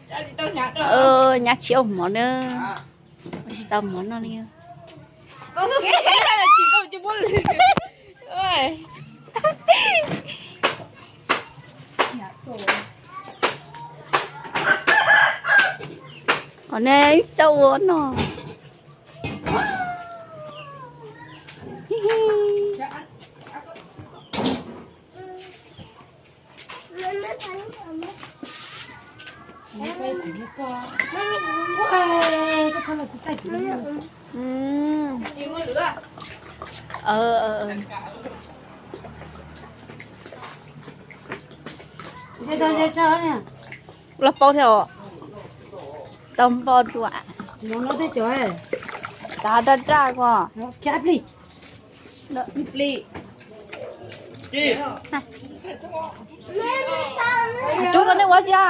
Nyab tsis ua mov na, ua tsis tau mov noj li. Qhov ne tsis tau ua no. Los paub thiab os. Tau npoj dua. Tag daj daj ko. Rub ko nej ua tsi a?